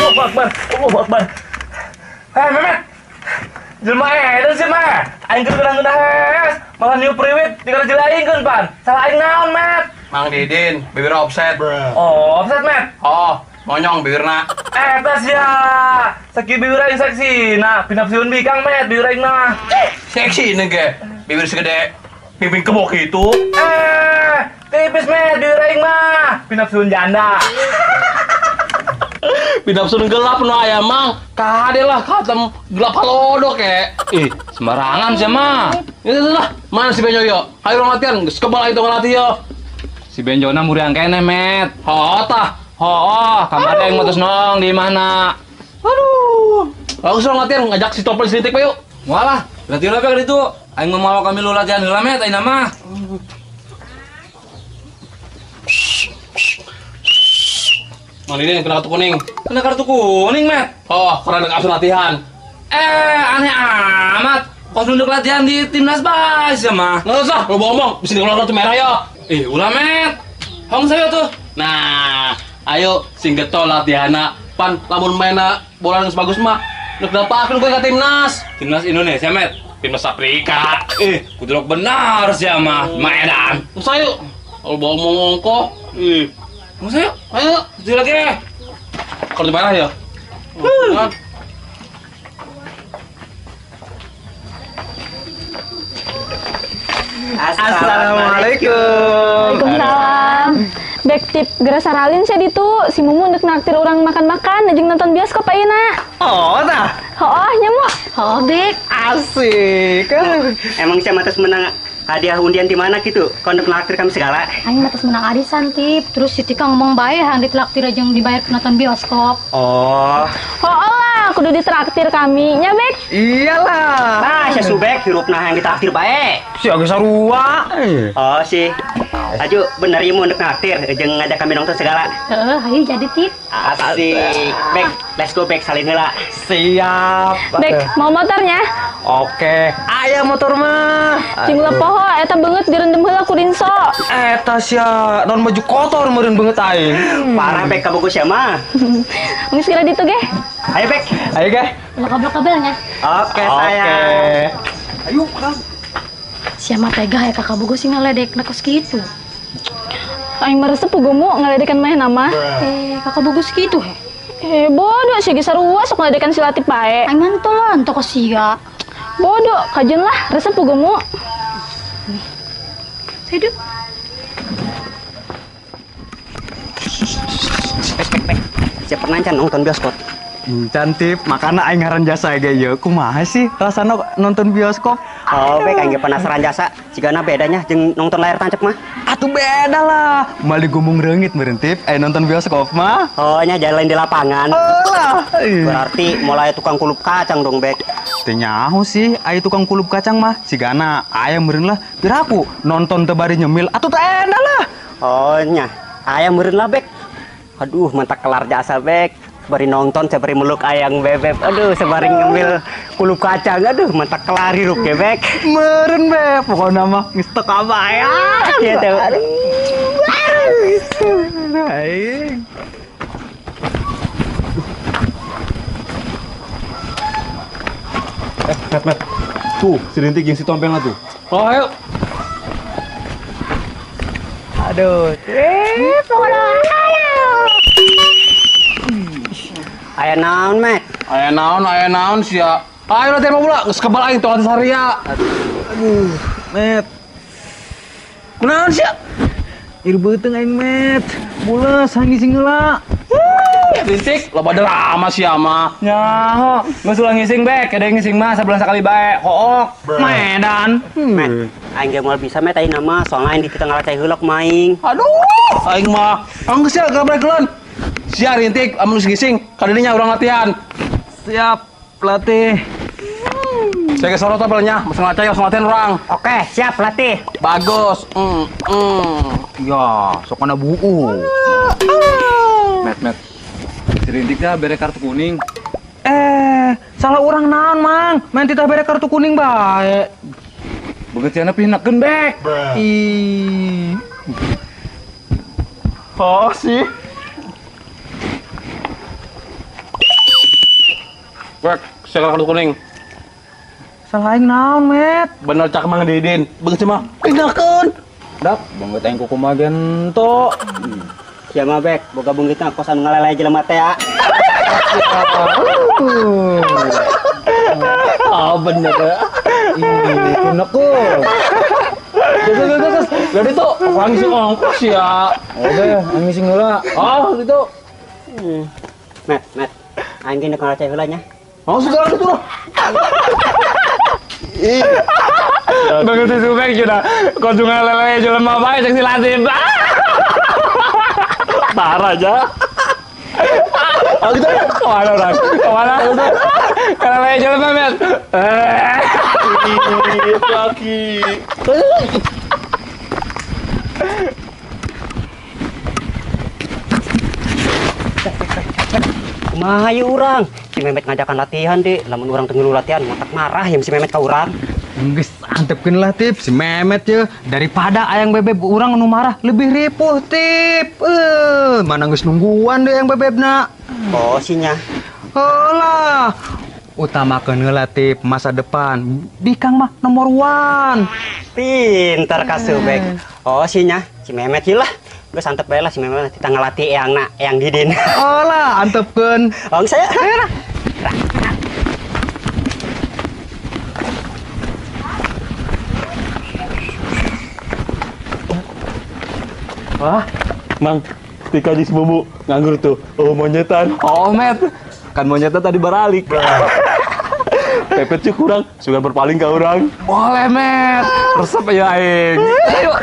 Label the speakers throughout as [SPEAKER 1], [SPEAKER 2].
[SPEAKER 1] Allahu Akbar. Allahu Akbar. Hei, Memet. Jelema edan sih mah. Aing keur geunah-geunah hees, malah niup priwit dikara aing keun pan. Salah aing naon, Met?
[SPEAKER 2] Mang Didin, bibir offset.
[SPEAKER 1] Oh, offset, Met.
[SPEAKER 2] Oh, monyong bibirna.
[SPEAKER 1] Eta sia. Sakieu bibir aing seksi. Nah, pinapsiun bikang, Met, bibir aing mah.
[SPEAKER 2] Seksi ge. Bibir segede pimpin kebok itu.
[SPEAKER 1] Tipis, Met, bibir aing mah. Pinapsiun janda.
[SPEAKER 2] Pinapsun gelap no aya mang. Kade lah katem gelap halodok ke.
[SPEAKER 3] Ih, sembarangan sih mah.
[SPEAKER 2] Itu lah, mana si Benjo yo? Ayo urang latihan, geus kebal aing tong latih yo.
[SPEAKER 3] Si Benjona muriang kene, Met.
[SPEAKER 2] Hooh tah.
[SPEAKER 3] Hooh, kamari aing mutus nong di mana?
[SPEAKER 2] Aduh. Langsung latihan ngajak si Topel si Rintik yuk.
[SPEAKER 3] Walah, latihan apa itu? Aing mau kami lu latihan heula, Met, aing mah.
[SPEAKER 2] Mang Didin kena kartu kuning.
[SPEAKER 3] Kena kartu kuning, Met?
[SPEAKER 2] Oh, karena absen latihan.
[SPEAKER 3] Aneh amat. Kos nunduk latihan di timnas bas ya mah.
[SPEAKER 2] Nggak usah, lu bohong, bisa dikeluar kartu merah ya.
[SPEAKER 3] Ih, ulah, Met. Hong saya tuh.
[SPEAKER 2] Nah, ayo sing getol latihanna. Pan lamun maina bola geus bagus mah. Nuk dapakeun gue ka timnas.
[SPEAKER 3] Timnas Indonesia, Met.
[SPEAKER 2] Timnas Afrika.
[SPEAKER 3] Ih, kudrok benar sih mah. Maedan.
[SPEAKER 2] Usah yuk. Kalau bohong ngongkoh. Ih.
[SPEAKER 3] Mau saya?
[SPEAKER 2] Ayo,
[SPEAKER 3] tujuh lagi.
[SPEAKER 2] Kartu merah ya?
[SPEAKER 4] Assalamualaikum.
[SPEAKER 5] Waalaikumsalam. Back tip geura saralin sia ditu, si Mumu ndek naktir urang makan-makan jeung nonton bioskop ayeuna.
[SPEAKER 4] Oh, tah.
[SPEAKER 5] Hooh nya mu.
[SPEAKER 6] Hooh, Bek.
[SPEAKER 4] Asik.
[SPEAKER 7] Emang sia mah tos menang hadiah undian di mana gitu? Kondok naktir kami segala.
[SPEAKER 6] Aing mah tos menang arisan, Tip. Terus si Tika ngomong bae hang ditraktir jeung dibayar nonton bioskop.
[SPEAKER 4] Oh.
[SPEAKER 5] Hooh lah, kudu ditraktir kami nya, Bek.
[SPEAKER 4] Iyalah.
[SPEAKER 7] Nah, sia subek hirupna hayang ditraktir bae.
[SPEAKER 4] Si geus sarua.
[SPEAKER 7] Oh, si. Aju bener ieu mun naktir jeung ngajak kami nonton segala.
[SPEAKER 6] Heeh, hayu jadi, Tip.
[SPEAKER 7] Asik. Bek, let's go Bek, salin heula.
[SPEAKER 4] Siap.
[SPEAKER 5] Bek, mau motornya?
[SPEAKER 4] Oke, aya motor mah.
[SPEAKER 5] Cing poho eta beungeut direndam heula ku Rinso.
[SPEAKER 4] Eta sia, non baju kotor meureun beungeut aing.
[SPEAKER 7] Parah Bek kabogo sia mah.
[SPEAKER 5] Geus kira ditu ge.
[SPEAKER 7] Ayo Bek.
[SPEAKER 4] Ayo ge.
[SPEAKER 6] Ulah kabel-kabelnya.
[SPEAKER 7] Oke, sayang.
[SPEAKER 4] Ayo, Kang.
[SPEAKER 6] Sia mah tega ya kakak bogo sih ngaledek na kos kitu.
[SPEAKER 5] Aing mah resep pugumu ngaledekan manehna mah.
[SPEAKER 6] Kakak bogo kitu he.
[SPEAKER 5] Bodoh sih geus sarua sok ngaledekan si Latif bae.
[SPEAKER 6] Aing mah teu lah entok sia.
[SPEAKER 5] Bodoh, kajeun lah resep pugumu.
[SPEAKER 6] Saya duk.
[SPEAKER 7] Bek, bek, bek. Siapa pernah can nonton bioskop?
[SPEAKER 4] Cantik, makana aing ngaran jasa ge ieu. Kumaha sih rasana nonton bioskop?
[SPEAKER 7] Oh, Bek, aing ge penasaran jasa. Cigana bedanya jeung nonton layar tancap mah.
[SPEAKER 4] Atuh beda lah. Mali gumung reungit meureun Tip, aing nonton bioskop mah.
[SPEAKER 7] Oh, nya jalan di lapangan.
[SPEAKER 4] Oh lah.
[SPEAKER 7] Berarti mulai tukang kulup kacang dong, Bek.
[SPEAKER 4] Teu nyaho sih, aya tukang kulup kacang mah. Cigana aya meureun lah. Piraku nonton teu bari nyemil atuh teu enak lah.
[SPEAKER 7] Oh, nya. Aya meureun lah, Bek. Aduh, mantak kelar jasa, Bek. Bari nonton sebari meluk ayang bebek. Aduh, sebari ngemil kulup kacang. Aduh, mantak kelar hirup ge, Bek.
[SPEAKER 4] Meureun, Bek. Pokona mah geus teu kabayang.
[SPEAKER 7] Gitu.
[SPEAKER 4] Aduh. Aing.
[SPEAKER 8] Met, Met. Tuh, si Rintik jeung si Tompel lah tuh.
[SPEAKER 2] Oh, ayo.
[SPEAKER 4] Aduh.
[SPEAKER 6] Pokona ayo.
[SPEAKER 7] Aya naon, Met?
[SPEAKER 2] Aya naon sia. Ayo latihan bola, geus kebal aing tong saria.
[SPEAKER 4] Aduh, Met.
[SPEAKER 2] Kunaon sia?
[SPEAKER 4] Ir beuteung aing, Met. Mules hayang ngising heula.
[SPEAKER 2] Rintik, loba drama sia mah.
[SPEAKER 1] Nyaho, geus ulah ngising, Bek. Kada ngising mah sabulan sakali bae. Hook.
[SPEAKER 4] Medan.
[SPEAKER 7] Met, aing ge moal bisa, Met, aing mah soalna aing di kitu ngalacai heula kumaha aing.
[SPEAKER 2] Aduh, aing mah anggeus sia geura-geura. Sia Rintik, amun geus ngising, kadinya urang latihan.
[SPEAKER 4] Siap, pelatih.
[SPEAKER 2] Saya ke sorot tabelnya, langsung latihan, langsung latihan orang.
[SPEAKER 7] Oke, siap pelatih.
[SPEAKER 2] Bagus.
[SPEAKER 4] Ya, sok kana buku.
[SPEAKER 3] Met, Met. Si Rintik dah bere kartu kuning.
[SPEAKER 4] Salah urang naon, Mang? Main titah bere kartu kuning bae.
[SPEAKER 3] Beungeut sia pihnakeun, Bek.
[SPEAKER 4] Ih. Oh sih.
[SPEAKER 2] Bek, saya kartu kuning.
[SPEAKER 4] Salah aing naon, Met?
[SPEAKER 2] Bener cak Mang Didin. Beungeut mah pindahkeun.
[SPEAKER 4] Dak, beungeut aing kukumaha gento.
[SPEAKER 7] Sia mah Bek, boga beungeutna kos anu ngaleleh jelema teh ya.
[SPEAKER 2] Ah bener ya.
[SPEAKER 4] Ih, kunekeun.
[SPEAKER 2] Terus. Jadi tuh orang ngisi ongkos ya.
[SPEAKER 4] Oke, aing ngisi heula.
[SPEAKER 2] Oh, gitu.
[SPEAKER 7] Met, Met. Aing ge ngacai heula nya.
[SPEAKER 2] Oh, segala gitu lah.
[SPEAKER 1] Ih. Bagus si Subek sudah kunjungan lele jelema bae cek si Latif. Parah aja. Oh gitu. Kemana orang? Kemana? Lele jelema, Met.
[SPEAKER 2] Ih, kaki.
[SPEAKER 7] Kumaha ieu urang? Si Memet ngajakan latihan di, lamun urang teu ngilu latihan matak marah ya si Memet ka urang.
[SPEAKER 4] Geus antepkeun lah Tip, si Memet ye daripada ayang bebeb urang nu marah lebih ripuh Tip. Mana geus nungguan deh ayang bebebna.
[SPEAKER 7] Oh sinya.
[SPEAKER 4] Heulah. Utamakeun heula Tip masa depan. Bikang mah nomor 1.
[SPEAKER 7] Pintar ka Subek. Oh sinya, si Memet ieu lah. Geus antep bae lah si Memet kita ngalatih eyangna, eyang Didin.
[SPEAKER 4] Oh lah, antepkeun.
[SPEAKER 7] Oh saya.
[SPEAKER 4] Ayo lah.
[SPEAKER 8] Wah, Mang, tika di Mumu nganggur tuh. Oh, monyetan.
[SPEAKER 1] Oh, Met.
[SPEAKER 8] Kan monyetnya tadi baralik. Pepet sih kurang, sudah berpaling ke orang.
[SPEAKER 1] Boleh, Met. Resep ya aing. Ayo.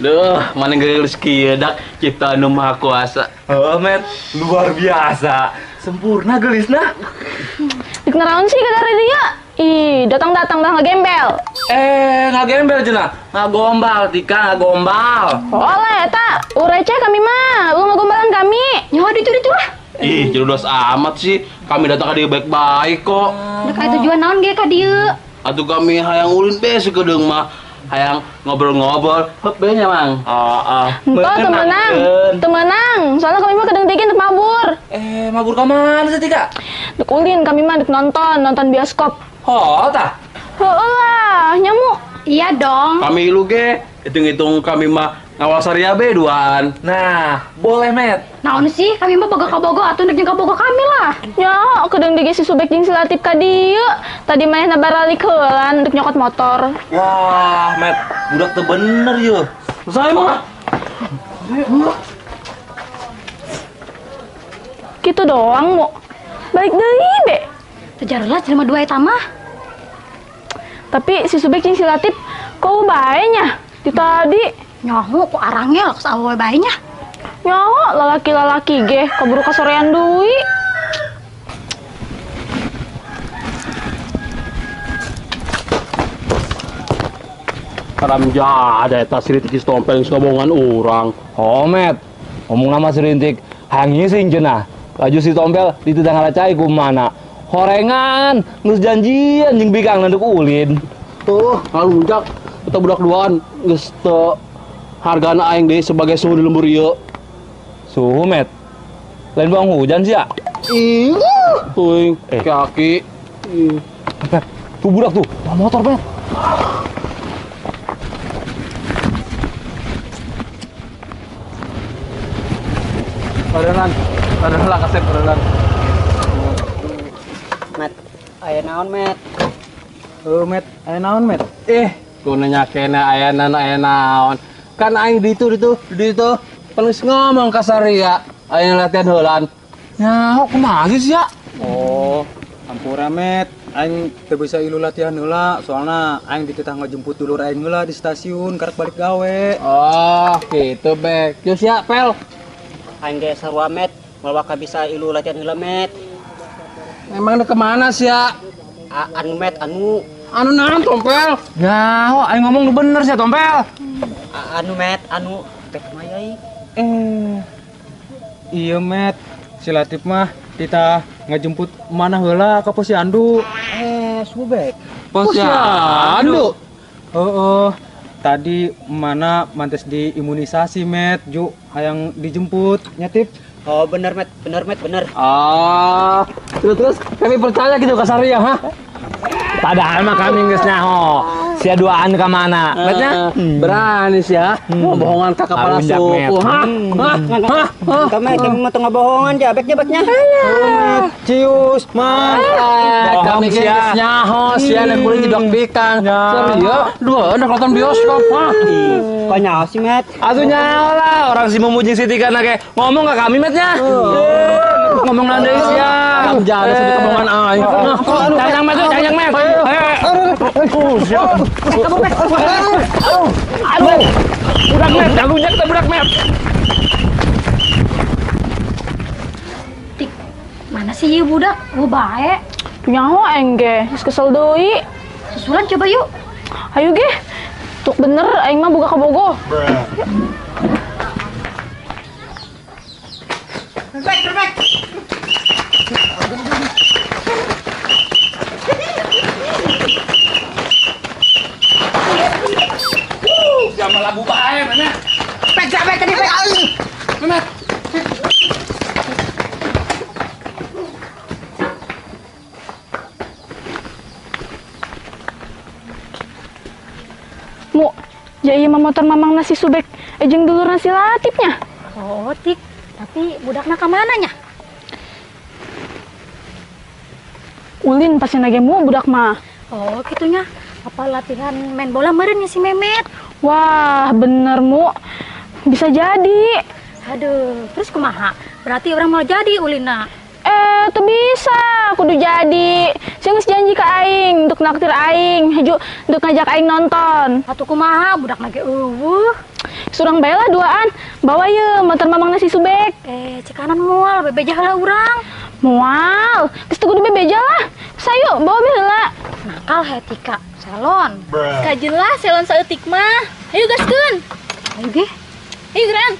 [SPEAKER 2] Duh, mana geus kieu dak ciptaan Nu Maha Kuasa.
[SPEAKER 1] Oh, Met, luar biasa. Sempurna geulisna.
[SPEAKER 5] Dek naraon sih ka dari dia? Ih, datang-datang dah ngagembel.
[SPEAKER 1] Ngagembel cenah. Ngagombal Tika, ngagombal.
[SPEAKER 5] Oleh eta, ureceh kami mah, lu ngagombalan kami.
[SPEAKER 6] Nyawa ditu-ditu lah.
[SPEAKER 2] Ih, jodoh amat sih. Kami datang ka dieu baik-baik kok.
[SPEAKER 6] Dek aya tujuan naon ge ka dieu?
[SPEAKER 2] Atuh kami hayang ulin be sakedeung mah. Hayang ngobrol-ngobrol. Heup be nya, Mang.
[SPEAKER 1] Heeh.
[SPEAKER 5] Entah temenang, temenang. Soalnya kami mah kedeng dikit untuk mabur.
[SPEAKER 1] Mabur ka mana sih Tika?
[SPEAKER 5] Dek ulin kami mah dek nonton bioskop.
[SPEAKER 1] Oh, tah.
[SPEAKER 5] Heeh lah, nyamuk.
[SPEAKER 6] Iya dong.
[SPEAKER 2] Kami lu ge, hitung-hitung kami mah ngawal Saria be duaan.
[SPEAKER 1] Nah, boleh, Met.
[SPEAKER 6] Naon sih, kami mah boga kabogo atuh nek jeung kabogo kami lah.
[SPEAKER 5] Nya, kedeng digi si Subek jeung si Latif ka dieu. Tadi manehna baralik heulan dek nyokot motor.
[SPEAKER 1] Wah, Met, budak teu bener yeuh.
[SPEAKER 2] Saya mah.
[SPEAKER 5] Gitu doang, mu. Balik deui be.
[SPEAKER 6] Teu jarelas jelema dua eta mah.
[SPEAKER 5] Tapi si Subek jeung si Latif kok bae nya di tadi.
[SPEAKER 6] Nyaho ku arangel kos awewe bae nya.
[SPEAKER 5] Nyaho lalaki-lalaki ge kaburu kasorean deui.
[SPEAKER 2] Haram jahat eta si Rintik tompel geus ngomongan urang.
[SPEAKER 1] Oh, Met. Ngomong nama si Rintik, hayang ngising cenah. Laju si tompel dititah ngalacai kumana. Horengan, geus janjian jeung bikang nanduk ulin.
[SPEAKER 2] Tuh, ngalunjak eta budak duaan geus teu hargana aing deui sebagai suhu di lembur ieu.
[SPEAKER 1] Suhu, Met. Lain buang hujan sih ya?
[SPEAKER 2] Ih, teuing kaki.
[SPEAKER 1] Pep, tuh budak tuh, bawa motor, Pep. Barenan, barenan lah kasep barenan.
[SPEAKER 7] Met, aya naon, Met?
[SPEAKER 4] Met, aya naon, Met?
[SPEAKER 2] Ku nanya kena aya naon. Kan aing ditu paling ngomong ka Saria, aya latihan heulaan.
[SPEAKER 1] Nyaho kumaha sih ya?
[SPEAKER 4] Oh, ampura, Met. Aing teu bisa ilu latihan heula, soalna aing dititah ngajemput dulur aing heula di stasiun karek balik gawe.
[SPEAKER 2] Oh, gitu, Bek. Geus ya, Pel.
[SPEAKER 7] Aing ge sarua, Met. Moal waka bisa ilu latihan heula, Met.
[SPEAKER 2] Emang kemana sih ya?
[SPEAKER 7] Anu, Met, anu.
[SPEAKER 2] Anu naon, Tompel?
[SPEAKER 1] Nyaho aing ngomong nu bener sih, Tompel.
[SPEAKER 7] Anu, Met, anu. Pek mayai.
[SPEAKER 4] Iya, Met. Si Latif mah titah ngajemput mana heula ka posyandu. Subek.
[SPEAKER 2] Posyandu.
[SPEAKER 4] Heeh. Tadi mana mantes diimunisasi, Met. Ju hayang dijemput, nya Tip.
[SPEAKER 7] Oh, bener, Met. Bener, Met, bener.
[SPEAKER 2] Ah, terus kami percaya gitu ka Saria, ha?
[SPEAKER 1] Padahal mah kami geus nyaho. Sia duaan ka mana? Metnya?
[SPEAKER 2] Berani sia. Bohongan ka kepala suku. Hah? Hah?
[SPEAKER 7] Kami kami mah teu ngabohongan ja, beknya beknya.
[SPEAKER 4] Cius, man.
[SPEAKER 2] Kami geus nyaho sia nek kulit jedok bikang. Serius? Dua udah nonton bioskop, hah?
[SPEAKER 7] Kok nyaho sih, Met?
[SPEAKER 1] Atuh nyaho lah, orang si Mumu jeung si Tika na kayak ngomong ka kami, Metnya. Ngomong nandai sia.
[SPEAKER 2] Jangan sedih kebohongan aing.
[SPEAKER 1] Cayang Met, cayang Met. Aduh, aduh, budak Met, dagunya kita budak Met.
[SPEAKER 6] Tik, mana sih ieu budak? Gua bae.
[SPEAKER 5] Nyaho aing ge, geus kesel deui.
[SPEAKER 6] Susulan coba yuk.
[SPEAKER 5] Ayo ge. Tuk bener aing mah boga kabogoh.
[SPEAKER 7] Bek, bek.
[SPEAKER 3] Jangan labu bae, mana?
[SPEAKER 7] Bek, bek, tadi bek.
[SPEAKER 3] Memet.
[SPEAKER 5] Mu, ja ieu mah motor mamang nasi Subek, jeung dulur nasi Latifnya.
[SPEAKER 6] Oh, Tik, tapi budakna ka mana nya?
[SPEAKER 5] Ulin pasti nage mu budak mah.
[SPEAKER 6] Oh, kitunya. Apa latihan main bola meureun si Memet?
[SPEAKER 5] Wah, bener mu. Bisa jadi.
[SPEAKER 6] Aduh, terus kumaha? Berarti orang mau jadi ulina.
[SPEAKER 5] Tuh bisa. Kudu jadi. Saya geus janji ke aing untuk naktir aing, hejo untuk ngajak aing nonton.
[SPEAKER 6] Atuh kumaha budak lagi eueuh.
[SPEAKER 5] Surang bae lah duaan. Bawa ye motor mamang nasi Subek.
[SPEAKER 6] Cekanan moal bebeja heula urang.
[SPEAKER 5] Moal, geus teu kudu bebeja lah. Sayo bawa be heula.
[SPEAKER 6] Nakal he Tika, salon.
[SPEAKER 5] Kajeun lah salon saeutik mah. Ayo gaskeun.
[SPEAKER 6] Ayo ge.
[SPEAKER 5] Ayo geran.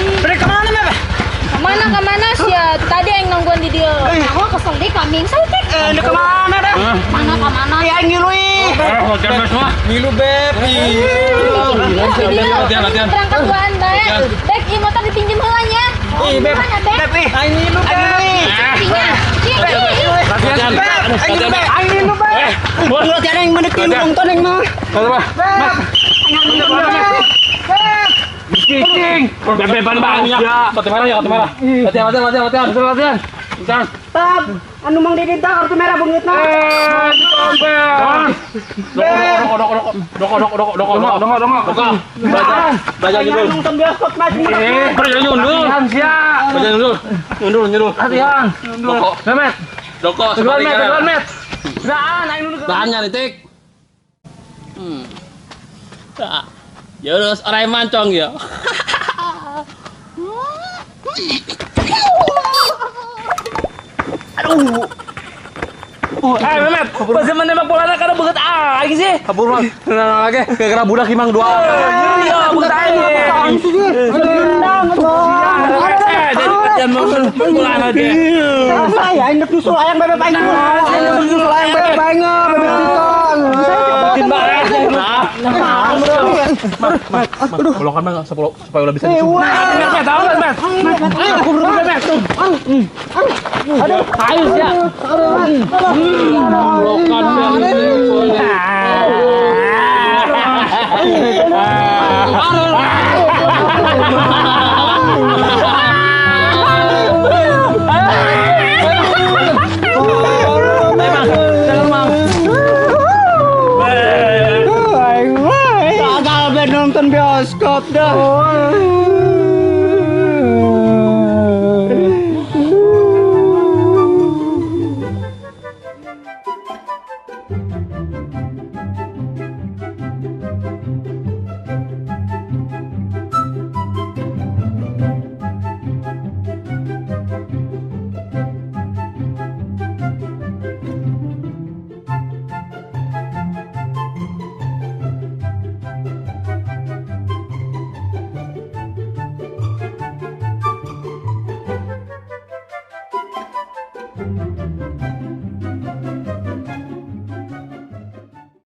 [SPEAKER 7] Balik kemana, Mep?
[SPEAKER 5] Kemana sia? Tadi aing nungguan di dieu.
[SPEAKER 6] Aku kesel deh kambing saeutik.
[SPEAKER 7] Ndek kemana dah?
[SPEAKER 6] Mana kemana?
[SPEAKER 7] Ya aing ngilu ih.
[SPEAKER 8] Latihan semua.
[SPEAKER 4] Ngilu, Beb.
[SPEAKER 8] Latihan, latihan.
[SPEAKER 5] Berangkat duaan bae. Bek, ieu motor dipinjem heula nya.
[SPEAKER 7] Ih, Beb. Beb, ih.
[SPEAKER 4] Aing ngilu, Beb.
[SPEAKER 8] Latihan.
[SPEAKER 7] Aing ngilu, Beb. Aing ngilu, Beb. Latihan aing mendek tilu nonton aing mah.
[SPEAKER 8] Beb. Cing, bebeban banget ya. Kartu merah ya, kartu merah. Latihan, latihan, latihan, latihan, latihan. Latihan.
[SPEAKER 7] Tab, anu Mang Didin tah kartu merah beungeutna.
[SPEAKER 8] Ditompel. Doko, doko, doko, doko, doko, doko, doko, doko, doko, doko. Belajar, belajar dulu.
[SPEAKER 7] Nonton bioskop mah.
[SPEAKER 8] Belajar dulu.
[SPEAKER 1] Latihan sia.
[SPEAKER 8] Belajar dulu. Mundur, mundur.
[SPEAKER 1] Latihan.
[SPEAKER 8] Doko.
[SPEAKER 1] Memet.
[SPEAKER 8] Doko,
[SPEAKER 1] duluan, Met, duluan, Met. Daan, aing nunduk.
[SPEAKER 2] Bahannya titik. Ya udah, orang mancong ya.
[SPEAKER 1] Aduh. Memet, pas menembak bolana karena beungeut aing sih.
[SPEAKER 2] Kabur mah. Nah, lagi gara-gara budak imang dua.
[SPEAKER 1] Iya, beungeut aing. Jadi jangan bolana ge.
[SPEAKER 7] Saya aing nyusul ayang bebek aing.
[SPEAKER 4] Nyusul ayang bebek aing, bebek Tito.
[SPEAKER 8] Aduh, bolongan mah supaya udah bisa disusul.
[SPEAKER 1] Met, tahu enggak, Met? Met. Aduh, ayo sia.
[SPEAKER 2] Blokan
[SPEAKER 7] nonton bioskop dah.
[SPEAKER 9] Thank you.